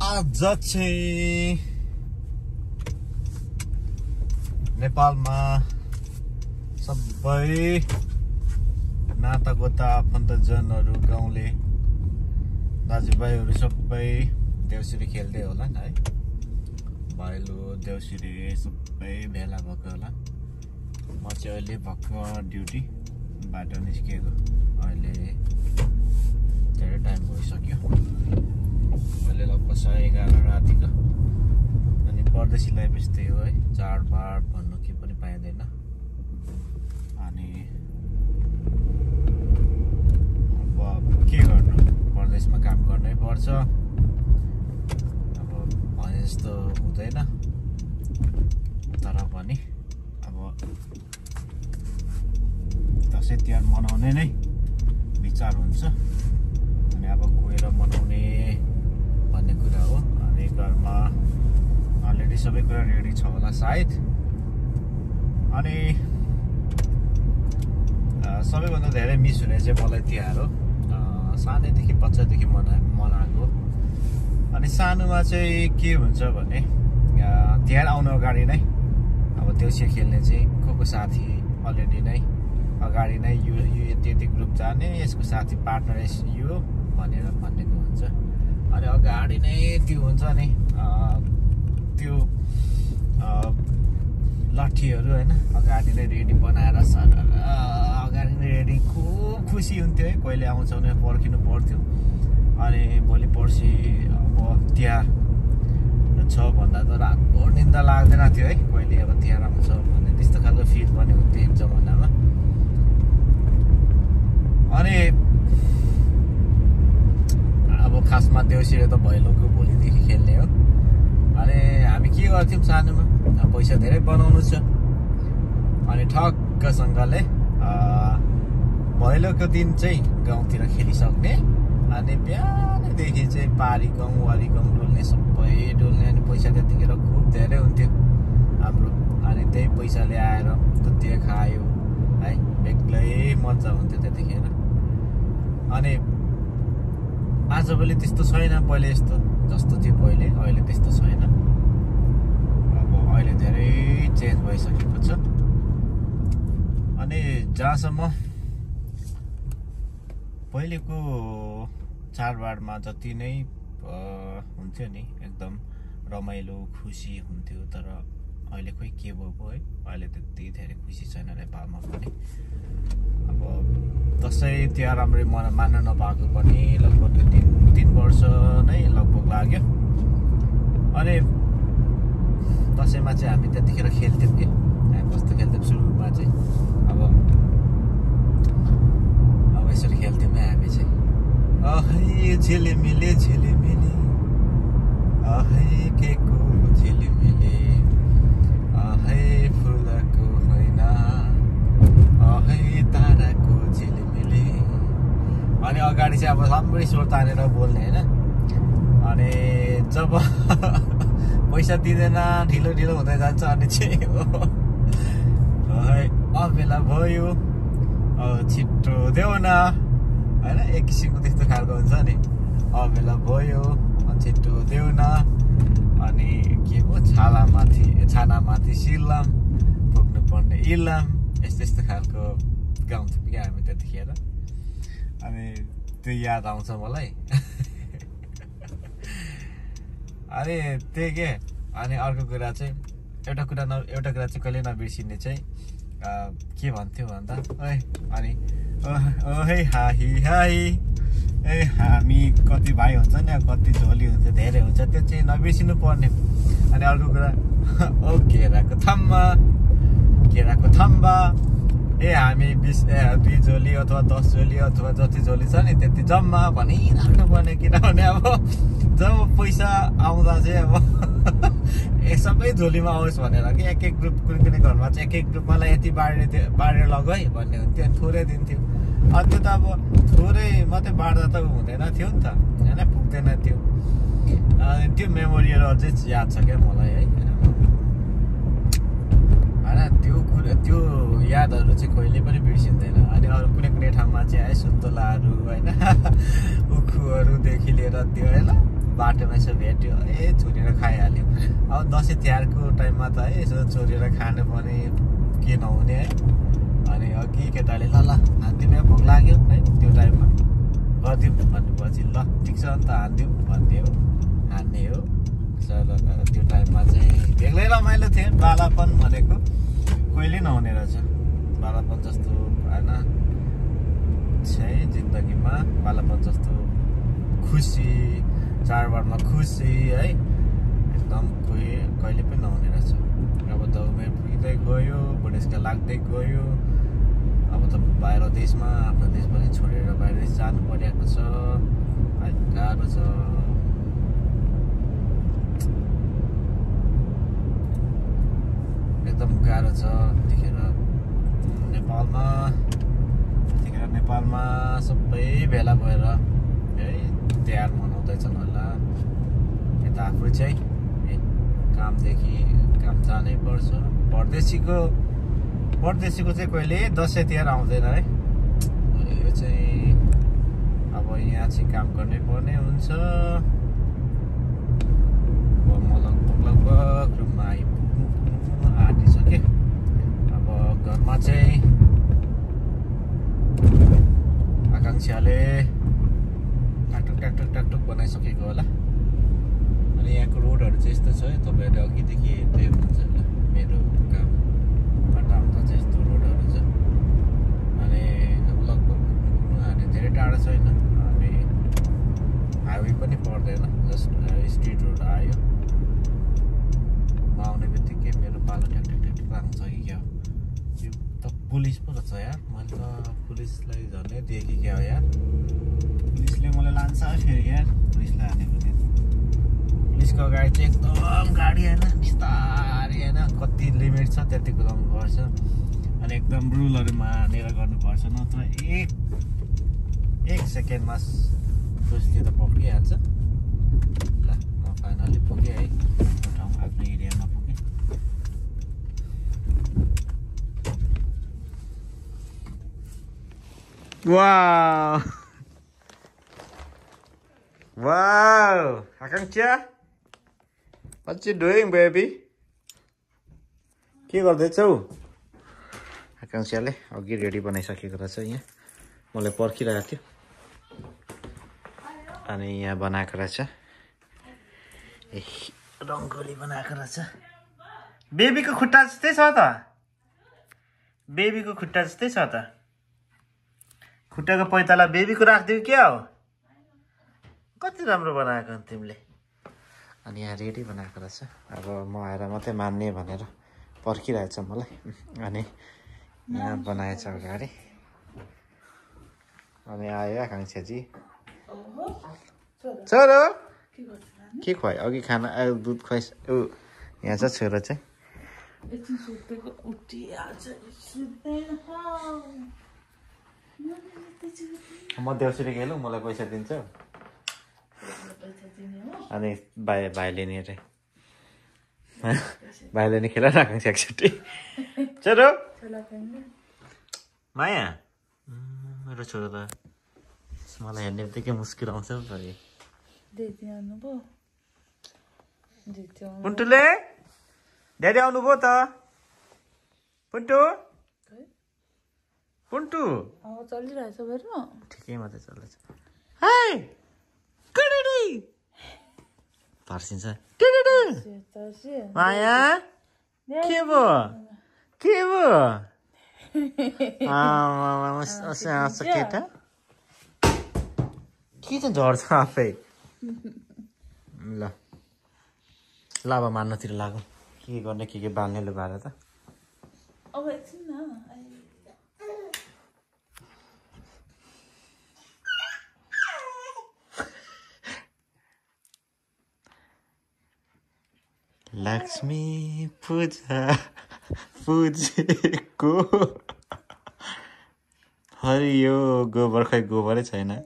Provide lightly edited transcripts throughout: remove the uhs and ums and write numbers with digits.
आज चाहिँ नेपालमा सबै नातागोता आफन्तजनहरू गाउँले दाजुभाइहरू सबै देउसिरी खेल्दै होला है। भैलो देउसिरी सबै भेला भएको होला। म चाहिँ अहिले भर्खर ड्युटी बाटो निस्किएको। अहिले धेरै टाइम भइसक्यो। अहिले लगभग 11:30 रातिको। अनि परदेशीलाई त्यस्तै हो है, चाडबाड भन्नु के पनि पाइँदैन। अनि अब के गर्नु, परदेशमा काम गर्नै पर्छ। अब भने जस्तो हुँदैन, तर पनि अब दसैँ तिहार मनाउने नै विचार हुन्छ। अनि अब गएर मनाउने भन्ने कुरा हो। अनि घरमा अलरेडी सबै कुरा रेडी छ होला सायद। अनि सबैभन्दा धेरै मिस हुने चाहिँ मलाई तिहार हो। सानैदेखि बच्चादेखि मनाएको। अनि सानोमा चाहिँ के हुन्छ भने तिहार आउनु अगाडि नै अब देउसी खेल्ने चाहिँ को साथी अलरेडी नै अगाडि नै यो यति ग्रुप जाने, यसको साथी पार्टनर यो भनेर भनेको हुन्छ। अनि अगाडि नै त्यो हुन्छ नि त्यो लट्ठीहरू होइन, अगाडि नै रेडी बनाएर अगाडि नै रेडी। खुब खुसी हुन्थ्यो है। कहिले आउँछ भने पर्खिनु पर्थ्यो। अनि भोलि पर्सि अब तिहार छ भन्दा त रातभर निन्दा लाग्दैन थियो है। कहिले अब तिहार आउँछ भन्ने त्यस्तो खालको फिल पनि हुन्थ्यो एक जमानामा। अनि अब खासमा देउसिरे त भैलोको भोलिदेखि खेल्ने हो। अनि हामी के गर्थ्यौँ सानोमा, पैसा धेरै बनाउनु छ। अनि ठक्कसँगले भैलोको दिन चाहिँ गाउँतिर खेलिसक्ने। अनि बिहानैदेखि चाहिँ पारी गाउँ वारी गाउँ डुल्ने, सबै डुल्ने। अनि पैसा त्यतिखेर खुब धेरै हुन्थ्यो हाम्रो। अनि त्यही पैसाले आएर त्यो खायो है, बेग्लै मजा हुन्थ्यो त्यतिखेर। अनि आजभोलि त्यस्तो छैन, पहिले यस्तो जस्तो थियो पहिले, अहिले त्यस्तो छैन। अब अहिले धेरै चेन्ज भइसकेको छ। अनि जहाँसम्म पहिलेको चाडबाडमा जति नै हुन्थ्यो नि एकदम रमाइलो खुसी हुन्थ्यो, तर अहिले खोइ के भएको है। अहिले त्यति धेरै खुसी छैन नेपालमा पनि। अब दसैँ तिहार राम्ररी मान्न नपाएको पनि लगभग 2-3 वर्ष नै लगभग लाग्यो। अनि दसैँमा चाहिँ हामी त्यतिखेर खेल्थ्यौँ कि हामी कस्तो खेल्थ्यौँ सुरुमा चाहिँ अब यसरी खेल्थ्यौँ है हामी चाहिँ। ahai झिलिमिली झिलिमिली ahai के को झिलिमिली ahai फुलको होइन ahai ताराको झिलिमिली। अनि अगाडि चाहिँ अब राम्ररी स्वर तानेर बोल्ने होइन। अनि जब पैसा दिँदैन ढिलो ढिलो हुँदै जान्छ अनि चाहिँ अबेला भयो छिट्टो देऊ न होइन, एक किसिमको त्यस्तो खालको हुन्छ नि। अबेला भयो छिट्टो देऊ न। अनि के पो छानामाथि सिलाम पुग्नु पर्ने इलाम, यस्तो यस्तो खालको गाउँथ्यौँ क्या हामी त्यतिखेर। अनि त्यो याद आउँछ मलाई। अनि त्यही के। अनि अर्को कुरा चाहिँ एउटा कुरा चाहिँ कहिले नबिर्सिने चाहिँ के भन्थ्यो भन्दा अनि ओहे हाही हाही ए हामी कति भाइ हुन्छ नि, कति झोली हुन्छ, धेरै हुन्छ, त्यो चाहिँ नबिर्सिनु पर्ने। अनि अर्को कुरा ओ केराको थम्बा ए हामी 2 झोली अथवा 10 झोली अथवा जति झोली छ नि त्यति जम्मा भनिराख्नु पर्ने। किनभने अब जब पैसा आउँदा चाहिँ अब सबै झोलीमा आओस् भनेर कि एक ग्रुप कुनै घरमा चाहिँ एक ग्रुपमालाई यति बाँडेर लग है भन्ने हुन्थ्यो। अनि थोरै दिन्थ्यो। अनि त्यो त अब थोरै मात्रै बाँड्दा त हुँदैन थियो नि त होइन, पुग्दैन थियो। अनि त्यो मेमोरीहरू अझै याद छ क्या मलाई है। होइन त्यो यादहरू चाहिँ कहिले पनि बिर्सिँदैन। अनि अरू कुनै ठाउँमा चाहिँ है सुन्तलाहरू होइन, उखुहरूदेखि लिएर त्यो होइन बाटोमा यसो भेट्यो चोरेर खाइहाल्यो अब दसैँ तिहारको टाइममा त है यसो चोरेर खानु पर्ने के नहुने है अनि अघि केटाले ल हानिदिउँ भोक लाग्यो है त्यो टाइममा गरिदिउँ भनेपछि ल ठिक छ नि त हानिदिउँ भन्ने हो हान्ने हो त्यो टाइममा चाहिँ बेग्लै रमाइलो थियो बालापन भनेको कहिले नहुने रहेछ बालापन जस्तो होइन चाहिँ जिन्दगीमा बालापन जस्तो खुसी चाडबाडमा खुसी है एकदम कहिले पनि नहुने रहेछ अब त उमेर पुग्दै गयो बुढेसकाल लाग्दै गयो अब त बाहिर देशमा आफ्नो देश पनि छोडेर बाहिर देश जानु परिरहेको छ गाह्रो छ एकदम गाह्रो छ त्यतिखेर नेपालमा सबै भेला भएर है तिहार मनाउँदैछन् होला यता आफू चाहिँ कामदेखि काम जानै पर्छ परदेशीको चाहिँ कहिले दसैँ तिहार आउँदैन है यो चाहिँ अब यहाँ चाहिँ काम गर्नै पर्ने हुन्छ म लगभग रुममा आइपुग्नु आँटिसकेँ अब घरमा चाहिँ आकांक्षाले टाकटुक बनाइसकेको होला अनि यहाँको रोडहरू चाहिँ यस्तो छ है तपाईँहरूले अघिदेखि हेर्दै हुनुहुन्छ होला मेरो गाउँबाट आउँदा चाहिँ यस्तो रोडहरू छ अनि लगभग हामी धेरै टाढा छैन अनि हाइवे पनि पर्दैन जस्ट स्ट्रिट रोड आयो म आउने बित्तिकै मेरो पालो ट्याक लाग्छ कि क्या यो त पुलिस पो रहेछ यार मैले त पुलिसलाई झन्डै देखेँ क्या हो यार पुलिसले मलाई लान्छ फेरि यार पुलिसलाई हानेको थियो पुलिसको गाडी चाहिँ एकदम गाडी होइन बिस्तारै होइन कति लिमिट छ त्यति कुदाउनुपर्छ अनि एकदम रुलहरू मानेर गर्नुपर्छ नत्र एक सेकेन्डमा पुलिसले त पक्रिहाल्छ ल म फाइनली पुगेँ है ठाउँ आफ्नो एरियामा पुगेँ Wow, Akanksha, what you doing, baby? के गर्दैछौ? आकांक्षाले अघि रेडी बनाइसकेको रहेछ यहाँ मलाई पर्खिरहेको थियो अनि यहाँ बनाएको रहेछ रङ्गोली बनाएको रहेछ बेबीको खुट्टा जस्तै छ त बेबीको खुट्टा जस्तै छ त खुट्टाको पैताला बेबीको राखिदिउ क्या हो कति राम्रो बनाएको तिमीले अनि यहाँ रेडी बनाएको रहेछ अब म आएर मात्रै मान्ने भनेर पर्खिरहेछ मलाई अनि यहाँ बनाएछ अगाडि अनि आयो आकांक्षाजी छोरो के खुवायो अघि खाना दुध खुवाइस यहाँ छ छोरो चाहिँ म देउसुरी खेलौँ मलाई पैसा दिन्छ अनि भाइले नि अरे भाइले नि खेला राख्छ एकचोटि छोरो माया मेरो छोरो त मलाई हेर्ने बित्तिकै मुस्किल आउँछ पुन्टुले ड्याडी आउनुभयो त पुन्टु पुन्टु चलिरहेछ ठिकै मात्रै चल्दैछ हाय कडडी पर्सिन्छ माया के भयो केटा के चाहिँ झर्छ आफै ल अब मान्नतिर लागौँ के गर्ने के बाल्ने लुगाएर त अब एकछिन न लक्ष्मी पूजा पूजेको हरियो गोबर खै गोबरै छैन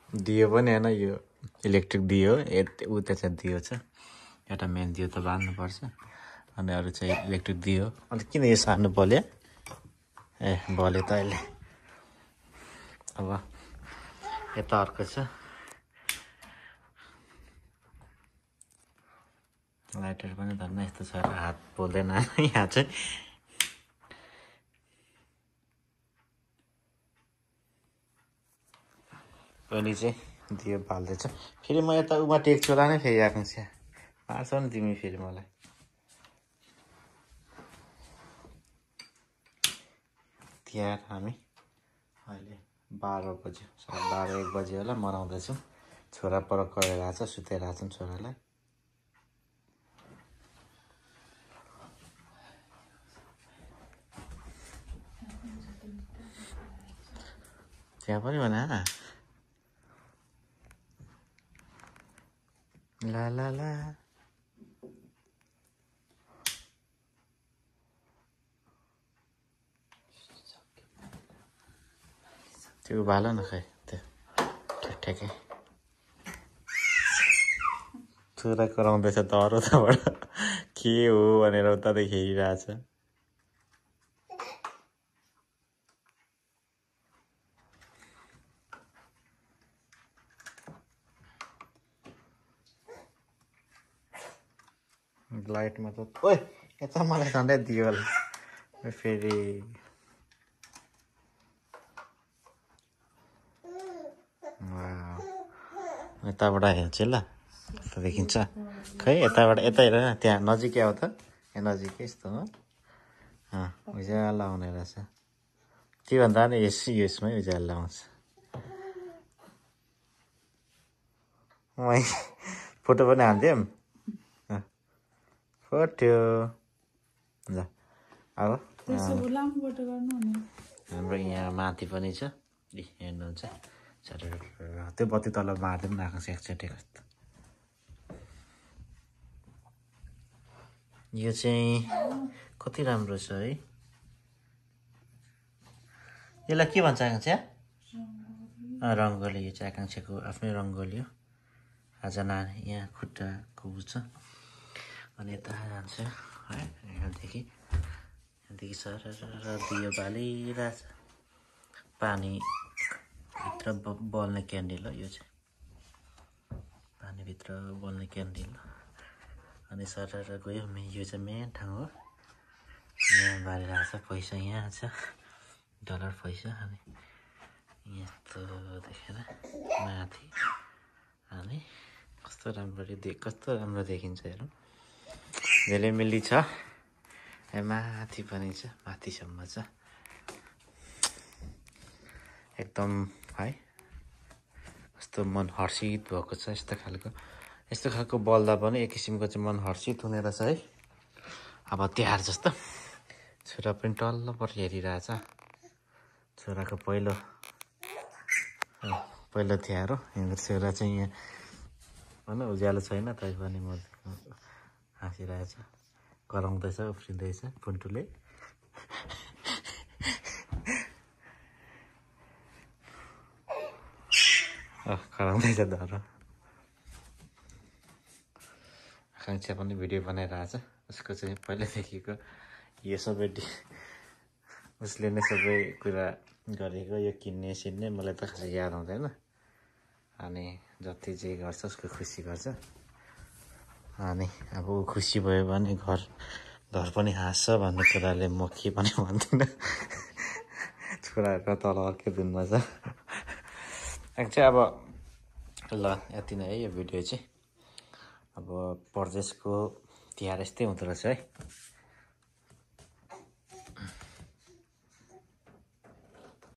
दियो पनि होइन यो इलेक्ट्रिक दियो उता चाहिँ दियो छ एउटा मेन दियो त बाल्नुपर्छ अनि अरू चाहिँ इलेक्ट्रिक दियो अन्त किन यो सार्नु पर्यो ए बल्यो त अहिले अब यता अर्को छ लाइटर पनि धन्न यस्तो छ हात पोल्दैन यहाँ चाहिँ पनि चाहिँ दियो बाल्दैछ फेरि म यता उमा टेक्छु होला नै फेरि आकाङ्क्षा पार्छौ नि तिमी फेरि मलाई तिहार हामी अहिले 12 बज्यो 12:30 बजे होला मनाउँदैछौँ छोरा पर गएर आएको छ सुतेर आछौँ छोरालाई त्यहाँ पनि भने ला ला ला त्यो उभालो न खै त्यो ठ्याक्ठ्याकै छोरा कराउँदैछ डह्रो तबाट के हो भनेर उता हेरिरहेछ लाइटमा त ओइ यता मलाई झन्डै दियो होला फेरि यताबाट हेर्छु ल कस्तो देखिन्छ खै यताबाट यता हेर न त्यहाँ नजिकै आऊ त यहाँ नजिकै यस्तो हो उज्यालो आउने रहेछ त्योभन्दा नि यसमै उज्यालो आउँछ फोटो पनि हान्थ्यौँ फोटो ल अब हाम्रो यहाँ माथि पनि छ हेर्नुहुन्छ त्यो बत्ती तल मार्दै पनि आएको छ एकचोटि कस्तो यो चाहिँ कति राम्रो छ है यसलाई के भन्छ आकाङ्क्षा रङ्गोली यो चाहिँ आकाङ्क्षाको आफ्नै रङ्गोली हो आज नानी यहाँ खुट्टा कुब्छ अनि यता जान्छ है यहाँदेखि सर दियो बालिरहेछ पानीभित्र बल्ने क्यान्डल हो यो चाहिँ पानीभित्र बल्ने क्यान्डल अनि सर गयो यो चाहिँ मेन ठाउँ हो यहाँ बालिरहेछ पैसा यहाँ छ डलर पैसा अनि यस्तो देखेर माथि अनि कस्तो राम्रो देखिन्छ हेरौँ झिलिमिली छ माथि पनि छ माथिसम्म छ एकदम है कस्तो मन हर्षित भएको छ यस्तो खालको बल्दा पनि एक किसिमको चाहिँ मन हर्षित हुने रहेछ है अब तिहार जस्तो छोरा पनि टल्लपर हेरिरहेछ छोराको पहिलो तिहार हो यहाँ छोरा चाहिँ यहाँ होइन उज्यालो छैन तै पनि म हाँसिरहेछ कराउँदैछ उफ्रिँदैछ पुन्टुले कराउँदैछ डर आकाङ्क्षा पनि भिडियो बनाइरहेछ उसको चाहिँ पहिल्यैदेखिको यो सबै उसले नै सबै कुरा गरेको यो किन्ने सिन्ने मलाई त खासै याद हुँदैन अनि जति जे गर्छ उसको खुसी गर्छ अनि अब ऊ खुसी भयो भने घर पनि हाँस्छ भन्ने कुराले म के पनि भन्दिनँ छोराहरूको तल अर्कै धुनमा छ चाहिँ अब ल यति नै है यो भिडियो चाहिँ अब परदेशको तिहार यस्तै हुँदो रहेछ है